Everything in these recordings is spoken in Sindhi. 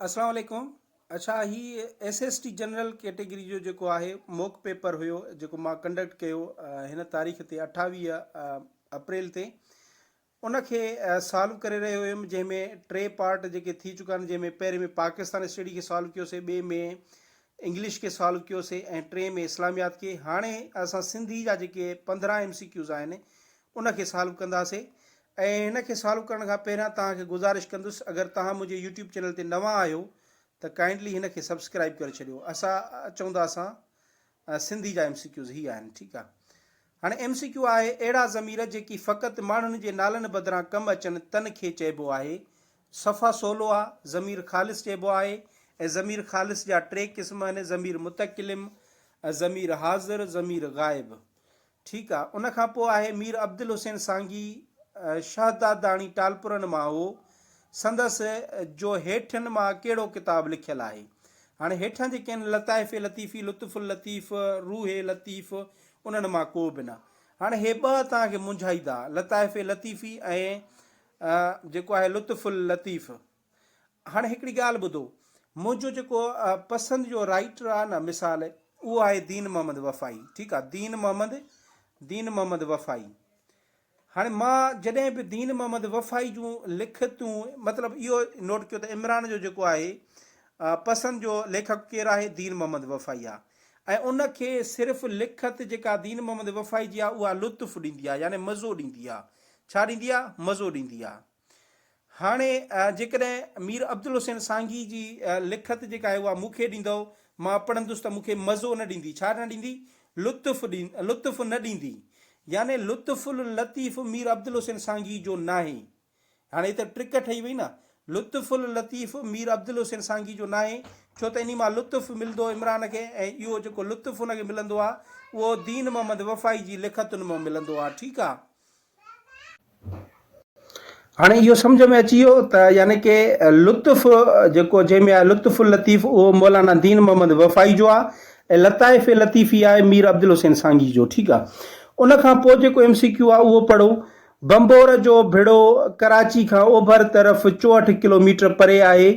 اسلام عليڪم اڇا هي S S T general category جو جيڪو آهي موڪ پيپر هيو جيڪو مان ڪنڊڪٽ ڪيو هن تاريخ تي 28 اپريل تي ان کي سالو ڪري رهيو هيم جنهن ۾ ٽي پارٽ جيڪي ٿي چڪا آهن جنهن ۾ پهرين ۾ پاڪستان اسٽڊي کي سالو ڪيوسي ٻئي ۾ انگلش کي سالو ڪيوسي ۽ ٽئين ۾ اسلاميات کي هاڻي اسان سنڌي جا جيڪي 15 ايم سي ڪيوز آهن ان کي سالو ڪنداسي ۽ هن کي سالو ڪرڻ کان پهريان توهان کي گذارش ڪندس اگر توهان منهنجي يوٽيوب چينل تي نوان آهيو ته ڪائنڊلي هن کي سبسڪرائب ڪري ڇڏيو اسا اچون ٿا اسان سنڌي جا ايم سي ڪيوز هي آهن ٺيڪ آ هاڻي ايم سي ڪيو آهي اهڙا ضمير جيڪي فقط ماڻهن جي نالن بدران ڪم اچن تن کي چئبو آهي صفا سولو آ ضمير خالص چئبو آهي ۽ ضمير خالص جا ٽي قسم آهن ضمير متڪلم ضمير حاضر ضمير غائب ٺيڪ آ. ان کان پوء آهي مير عبدالحسين سانگي شهداداڻي ٽالپرن مان هو. سندس جو هيٺين مان ڪهڙو ڪتاب لکيل آهي؟ هاڻي هيٺيان جيڪي آهن لطائف لطيفي، لطف اللطيف، روح لطيف انهن مان ڪو به نه. هاڻي هي ٻه توهان کي منجهائيندا لطائف لطيفي ۽ جيڪو آهي لطف اللطيف. هاڻي هڪڙي ڳالهه ٻڌو، منهنجو جيڪو پسند جو رائيٽر آهي نه مثال اهو آهي دين محمد وفائي ٺيڪ آهي دين محمد دين محمد وفائي هاڻي مان جڏهن به دين محمد وفائي جون لکتون مطلب اهو نوٽ ڪيو ته عمران جو جيڪو آهي پسند جو ليکڪ ڪير آهي دين محمد وفائي آهي ۽ ان کي صرف لکت جيڪا دين محمد وفائي جي آهي اها لطف ڏيندي آهي يعني مزو ڏيندي آهي ڇا ڏيندي آهي مزو ڏيندي آهي هاڻي جيڪڏهن مير عبدالحسين سانگي جي لکت جيڪا آهي اها مون کي ڏيندؤ، مان پڙهندس ته مون کي مزو نه ڏيندي. ڇا نه ڏيندي؟ لطف لطف نه ڏيندي. يعني لطف اللطيف مير عبدالحسين سانگي جو ناهي. هاڻي هي ته ٽرڪ ٺهي وئي نه. لطف اللطيف مير عبدالحسين سانگي جو ناهي، ڇو ته انهي مان لطف ملندو عمران کي ۽ اهو جيڪو لطف هن کي ملندو آهي، اهو دين محمد وفائي جي لکتن مان ملندو آهي. ٺيڪ آهي. هاڻي اهو سمجهه ۾ اچي ويو ته يعني ڪي لطف جيڪو جنهن ۾ آهي لطف اللطيف اهو مولانا دين محمد وفائي جو آهي ۽ لطائف لطيفي آهي مير عبدالحسين سانگي جو ٺيڪ آهي ان کان پوء جيڪو ايم سي ڪيو آهي اهو پڙهو بمبور جو ڀڙو ڪراچي کان اوڀر طرف 64 ڪلوميٽر پري آهي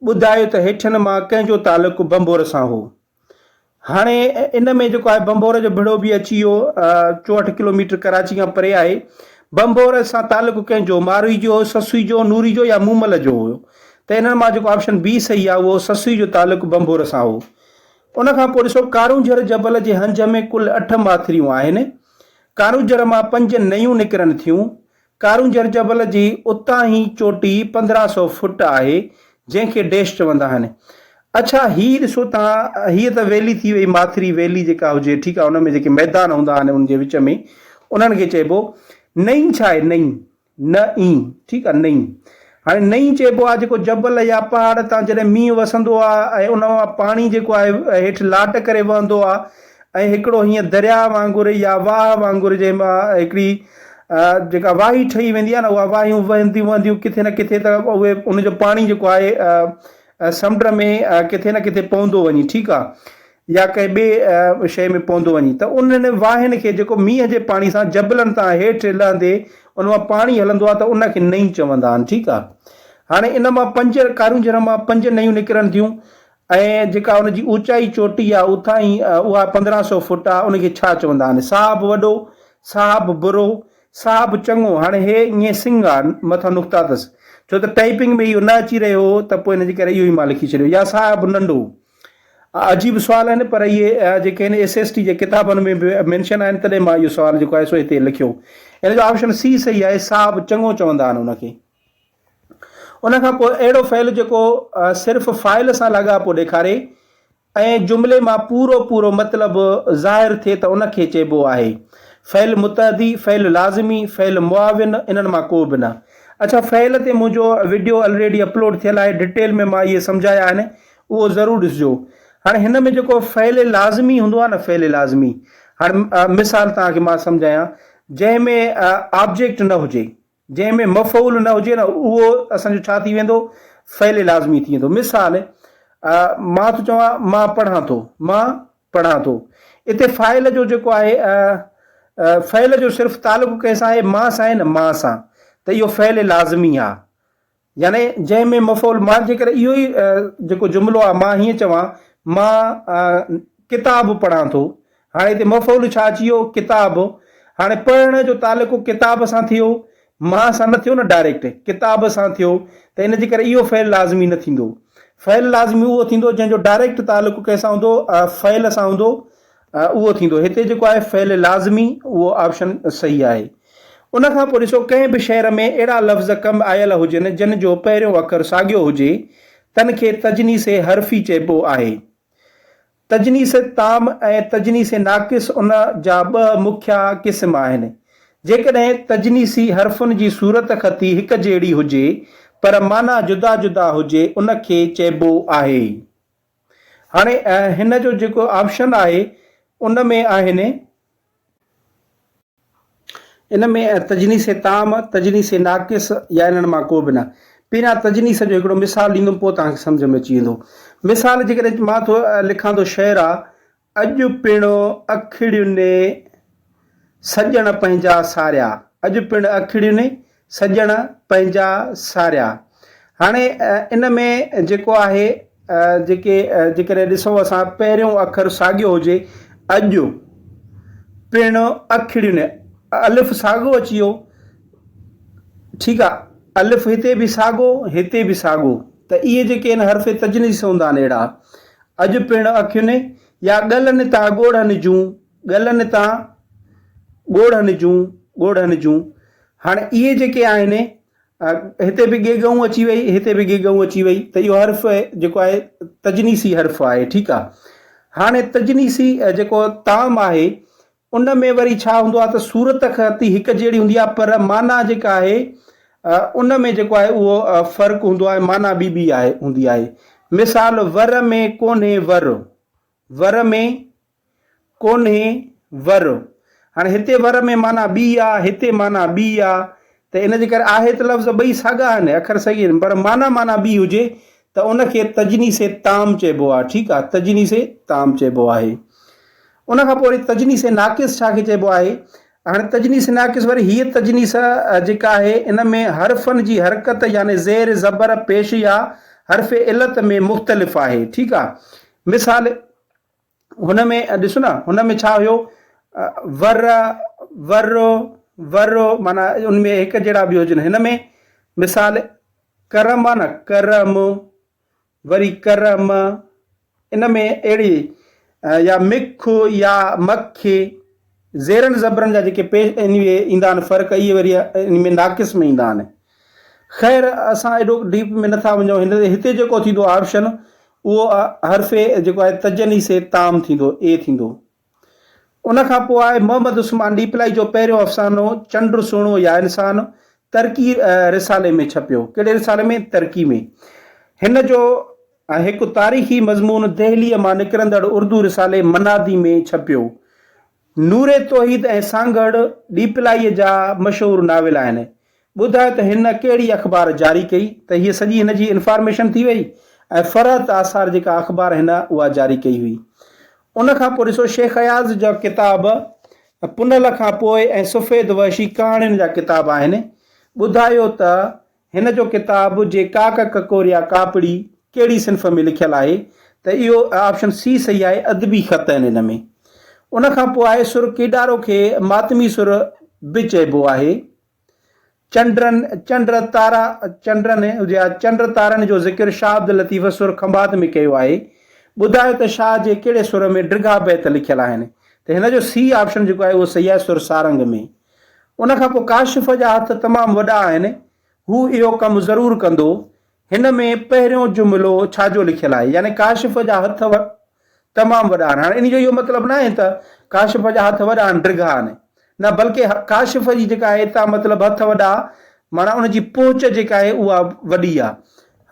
ٻڌايو ته هيٺين مان ڪنهن جو تعلق بمبور سان هو هاڻي ان ۾ جيڪو آهي ڀنڀور جو ڀڙو به اچي ويو، 64 ڪلوميٽر ڪراچي کان پري آهي. ڀنڀور سان تعلق ڪنهن جو؟ ماروي جو، سسئي جو، نوري جو يا مومل جو هيو؟ ته انهن مان جيڪو آپشن بي صحيح آهي اهو سسئي جو تعلق ڀنڀور سان هو. ان کان پوء ڏسو ڪارونجهر جبل جي هنج ۾ ڪل اٺ ماٿريون آهن. ڪارونجهر مان پنج نيون نڪرن ٿيون. ڪارونجهر جبل جي اتاهين چوٽي 1500 فٽ آهي، جنهن کي ڊيش چوندا آهن. اڇا هي ڏسو توهان هيء ته ويلي ٿي وئي ماٿري ويلي جيڪا هجي ٺيڪ آهي ان ۾ جيڪي ميدان هوندا آهن ان جي وچ ۾ انهن کي چئبو نئين ڇا آهي نئين نه اين ٺيڪ آهي نئين هاڻي نئين چئبو آهي جيڪو جبل يا پهاڙ تان جڏهن مينهن وسندو آهي ۽ ان مان پاڻي جيڪو آهي هيٺ لاٽ ڪري وهندو آهي ۽ هڪڙو هيئن درياء وانگر يا واهه وانگر جنهن مان هڪڙي جيڪا واهي ٺهي ويندي آهي نه اها واهيون وهنديون وهنديون ڪٿي نه ڪٿي ته اهي ان جو پاڻي جيڪو آهي سمنڊ ۾ ڪٿي نه ڪٿي پوندو وڃي ٺيڪ آهي يا ڪنهن ٻي شيء ۾ پوندو وڃي ته انهن واهين کي جيڪو مينهن جي پاڻي سان جبلن تان هيٺ لهندي ان مان پاڻي هلندو آهي ته ان کي نئين چوندا آهن ٺيڪ آهي هاڻي ان مان پنج ڪارونجهر مان پنج نيون نڪرن ٿيون ۽ جيڪا ان جي اوچائي چوٽي آ اٿائين اها 1500 فوٽ آ ان کي ڇا چوندا آهن؟ صاحب وڏو، صاحب برو، صاحب چڱو هاڻي هي ائين سنگ آ مٿان نقطا اٿس ڇو ته ٽائپنگ ۾ اهو نه اچي رهيو هو ته پوء ان جي ڪري اهو ئي مان لکي ڇڏيو يا صاحب ننڍو. عجيب سوال آهن پر اهي جيڪي آهن ايس ايس ٽي جي ڪتابن ۾ به مينشن آهن تڏهن مان اهو سوال جيڪو آهي سو هتي لکيو. ان جو آپشن سي صحيح آهي صاحب چڱو چوندا آهن ان کي. ان کان پوء اهڙو فعل جيڪو صرف فاعل سان لاڳاپو ڏيکاري ۽ جملي مان پورو پورو مطلب ظاهر ٿئي ته ان کي چئبو آهي فعل متعدي، فعل لازمي، فعل معاون انهن مان ڪو به نه. اڇا فعل تي منهنجو وڊيو الريڊي اپلوڊ ٿيل آهي ڊٽيل ۾ مان اهي سمجهايا آهن اهو ضرور ڏسجو. هاڻي هن ۾ جيڪو فعل لازمي هوندو آهي نه فعل لازمي هاڻي مثال توهان کي مان سمجهايان جنهن ۾ آبجيڪٽ نه هجي جنهن ۾ مفعول نه هجي نه اهو اسان جو ڇا ٿي ويندو فعل لازمي ٿي ويندو مثال مان ٿو چوان مان پڙهان ٿو مان پڙهان ٿو اتي فاعل جو جيڪو آهي فعل جو صرف تعلق ڪنهن سان آهي مان سان آهي نه مان سان ته اهو فعل لازمي آهي. يعني جنهن ۾ مفعول مان جيڪڏهن اهو ئي جيڪو جملو آهي مان هيئن چوان مان ڪتاب پڙهان ٿو هاڻي هتي مفعول ڇا اچي ويو ڪتاب هاڻي پڙهڻ جو تعلق ڪتاب سان ٿيو مان سان نه ٿيو نه ڊائريڪٽ ڪتاب سان ٿيو ته ان جي ڪري اهو فعل لازمي نه ٿيندو فعل لازمي اهو ٿيندو جنهن جو ڊائريڪٽ تعلق ڪنهن سان هوندو فعل سان هوندو اهو ٿيندو هتي جيڪو آهي فعل لازمي اهو آپشن صحيح آهي ان کان پوء ڏسو ڪنهن به شعر ۾ اهڙا لفظ ڪم آيل هجن جن جو پهريون اکر ساڳيو هجي تن کي تجنيس حرفي چئبو آهي تجنيس تام ۽ تجنيس ناقص ان جا ٻه مکيه قسم آهن. جيڪڏهن تجنيسي حرفن جي صورتخطي هڪ جهڙي هجي پر معنيٰ جدا جدا هجي ان کي چئبو آهي. هاڻي هن جو جيڪو آپشن آهي ان ۾ آهن. ان ۾ تجنيس تام، تجنيس ناقص يا انهن مان ڪو به نه. پهريان تجنيس جو هڪڙو مثال ڏيندم پوء توهان کي سمجهه ۾ اچي ويندو. مثال جيڪڏهن مان ٿو لکان ٿو شعر آ، اڄ پڻ اکڙين سڄڻ پنهنجا ساريا، اڄ پڻ اکڙين سڄڻ پنهنجا ساريا. هاڻي ان ۾ جيڪو آهي جيڪي جيڪڏهن ڏسون اسان پهريون اکر ساڳيو هجي اڄ پڻ اکڙين الف ساڳو اچي ويو ٺيڪ آ الف هتي به ساڳو هتي به ساڳو ته اهي جيڪي آهن حرف تجنيس هوندا آهن اهڙا اڄ پڻ اکين يا ڳلن تان ڳوڙهن جون ڳلن تان ڳوڙهن جون ڳوڙهن جون هاڻي اهي جيڪي آهن هتي به ڳيڳئون اچي وئي هتي به ڳيڳئون اچي وئي ته اهو حرف جيڪو آهي تجنيسي حرف آهي ٺيڪ آهي هاڻي تجنيسي جيڪو تام آهي ان ۾ وري ڇا هوندو آهي ته صورت خطي هڪ جهڙي هوندي آهي پر معنيٰ جيڪا آهي ان ۾ جيڪو آهي اهو فرق هوندو آهي معنيٰ ٻي ٻي آهي هوندي آهي مثال ور ۾ ڪونهي ور ور ۾ ڪونهي ور. هاڻي هتي ور ۾ معنيٰ ٻي آ، هتي معنيٰ ٻي آ ته ان جي ڪري آهي ته لفظ ٻئي ساڳا آهن، اکر ساڳي آهن پر معنيٰ معنيٰ ٻي هجي ته ان کي تجنيس تام چئبو آ، ٺيڪ آ، تجنيس تام چئبو آهي. ان کان پوء وري تجنيس ناقص ڇا کي چئبو آهي؟ هاڻي تجنيس ناقص وري هيء تجنيس جيڪا آهي ان ۾ حرفن جي حرڪت يعني زير، زبر، پيش يا حرف علت ۾ مختلف آهي، ٺيڪ آ. مثال. هن ۾ ڏس نه هن ۾ ڇا هيو ور ور ور معنيٰ ان ۾ هڪ جهڙا به هجن هن ۾ مثال ڪرم آ نه ڪرم وري ڪرم ان ۾ اهڙي يا مک يا مکي زيرن زبرن جا جيڪي پيش ان ۾ ايندا آهن فرق اهي وري ان ۾ ناقص ۾ ايندا آهن خير اسان ايڏو ڊيپ ۾ نٿا وڃون هن هتي جيڪو ٿيندو آپشن اهو حرف جيڪو آهي تجنيس تام ٿيندو اي ٿيندو ان کان پوء آهي محمد عثمان ڏيپلائي جو پهريون افسانو چنڊ سهڻو يا انسان ترڪي رسالي ۾ ڇپيو ڪهڙي رسالي ۾ ترڪي ۾ هن جو هڪ تاريخي مضمون دهليء مان نڪرندڙ اردو رسالي منادي ۾ ڇپيو. نور توحيد ۽ سانگهڙ ڏيپلائيء جا مشهور ناول آهن. ٻڌايو ته هن ڪهڙي اخبار جاري ڪئي ته هيء سڄي هن جي انفارميشن ٿي وئي ۽ فرحت آثار جيڪا اخبار هن اها جاري ڪئي هئي. ان کان پوء ڏسو شيخ اياز جا ڪتاب پنهل کان پوء ۽ سفيد وحشي ڪهاڻين جا ڪتاب آهن. ٻڌايو ته هن جو ڪتاب جي ڪاڪ ڪڪوريا ڪاپڙي ڪهڙي صنف ۾ لکيل آهي ته اهو آپشن سي صحيح آهي ادبي خط آهن ان ۾ ان کان پوء آهي سر ڪيڏارو کي ماتمي سر به چئبو آهي چنڊرن چنڊ تارا چنڊرن هجي ها چنڊ تارن جو ذڪر شاهه عبداللطيف سر کنڀات ۾ ڪيو آهي ٻڌايو ته شاهه جي ڪهڙي سر ۾ ڊگها بيت لکيل آهن ته هن جو سي آپشن جيڪو آهي اهو صحيح آهي سر سارنگ ۾ ان کان پوء ڪاشف جا هٿ تمام وڏا آهن، هو اهو ڪم ضرور ڪندو. هن ۾ پهريون جملو ڇا جو لکيل آهي؟ يعني ڪاشف جا هٿ تمام وڏا آهن. هاڻي ان جو اهو مطلب ناهي ته ڪاشف جا هٿ وڏا آهن، ڊگها آهن. نه بلڪه ڪاشف جي جيڪا آهي هتان مطلب هٿ وڏا معنيٰ ان جي پهچ جيڪا آهي اها وڏي آهي.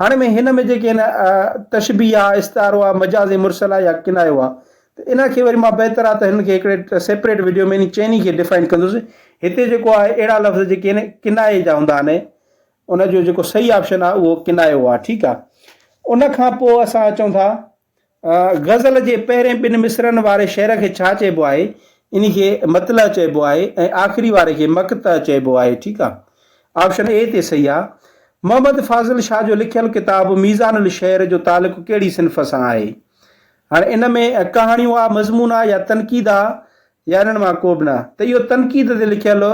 هاڻي ۾ هن ۾ جيڪي آهن تشبيهه آهي، استعارو آهي، مجاز مرسل آهي يا ڪنايو آهي. ته ان کي وري مان بهتر آهي ته هن کي هڪڙي سيپريٽ وڊيو ۾ انهن چئني کي ڊفائن ڪندس هتي جيڪو آهي اهڙا لفظ جيڪي آهن ڪنايي جا هوندا آهن ان جو جيڪو صحيح آپشن آهي اهو ڪنايو آهي ٺيڪ آهي ان کان پوء اسان اچون ٿا غزل جي پهرين ٻن مصرعن واري شعر کي ڇا چئبو آهي ان کي مطلع چئبو آهي ۽ آخري واري کي مقطع چئبو آهي ٺيڪ آهي آپشن اي تي صحيح آهي. محمد فاضل شاهه جو لکيل ڪتاب ميزان الشعر جو تعلق ڪهڙي صنف سان آهي؟ هاڻي ان ۾ ڪهاڻيون آ، مضمون آ يا تنقيد آ يا انهن مان ڪو به نه ته اهو تنقيد تي لکيل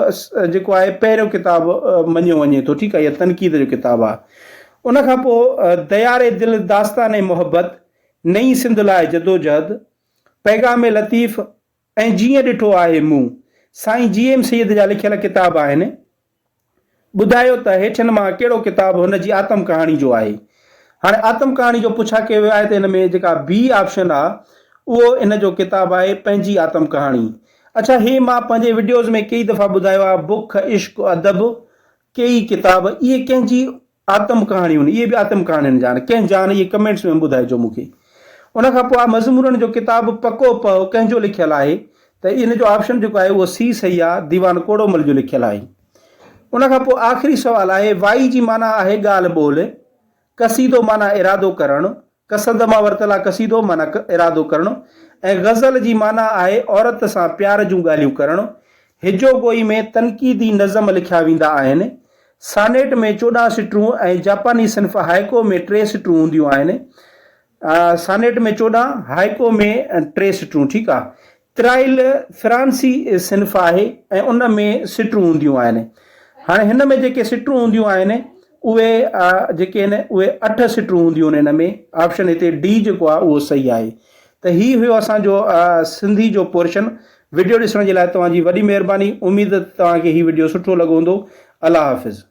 جيڪو آهي پهريون ڪتاب مڃيو وڃي ٿو ٺيڪ آهي اهو تنقيد جو ڪتاب آ. ان کان پوء ديار دل داستان محبت، نئين سنڌ لاء جدوجهد، پيغام لطيف ۽ جيئن ڏٺو آهي مون سائين جي ايم سيد جا لکيل ڪتاب آهن. ٻڌايو ته هيٺين مان ڪهڙو ڪتاب هن جي آتم ڪهاڻي جو آهي؟ هاڻي آتم ڪهاڻي جو پڇا ڪيو ويو آهي ته ان ۾ جيڪا بي آپشن آ اهو ان جو ڪتاب آهي پنهنجي آتم ڪهاڻي. اڇا هي مان پنهنجي وڊيوز ۾ ڪيئي دفعا ٻڌايو آ بک، عشق، ادب ڪيئي ڪتاب اهي ڪنهن جي آتم ڪهاڻيون اهي به آتم ڪهاڻين جا آهن ڪنهن جا آهن اهي ڪمينٽس ۾ ٻڌائجو مون کي. ان کان پوء آ مضمونن جو ڪتاب پڪو پهه ڪنهن جو لکيل آهي ته ان جو آپشن جيڪو آهي اهو سي صحيح آ ديوان ڪوڙومل جو لکيل آهي. ان کان پوء آخري سوال آهي، وائي جي معنيٰ آهي ڳالهه ٻولهه، قصيدو معنيٰ ارادو ڪرڻ، قصد مان ورتل آهي قصيدو معنيٰ ارادو ڪرڻ ۽ غزل جي معنيٰ آهي عورت سان پيار جون ڳالهيون ڪرڻ. هجو گوئي ۾ تنقيدي نظم لکيا ويندا آهن. سانيٽ ۾ 14 سٽرون ۽ جاپاني صنف هائيڪو ۾ ٽي سٽرون هونديون آهن. سانيٽ ۾ 14، هائيڪو ۾ ٽي سٽرون ٺيڪ آ. ترائيل فرانسي صنف آهي ۽ ان ۾ سٽرون هونديون آهن. هاڻي هن ۾ جيڪي سٽرون هونديون آهن اهي جيڪي آهن اهي اٺ سٽرون هونديون آهن هن ۾ آپشن هتي ڊي جيڪو آهي اهو صحيح آهي ته هي هيو اسان جو سنڌي جو پورشن وڊيو ڏسڻ جي لاء توهان جي وڏي مهرباني اميد ته توهان کي هي وڊيو سٺو لڳو هوندو الله حافظ.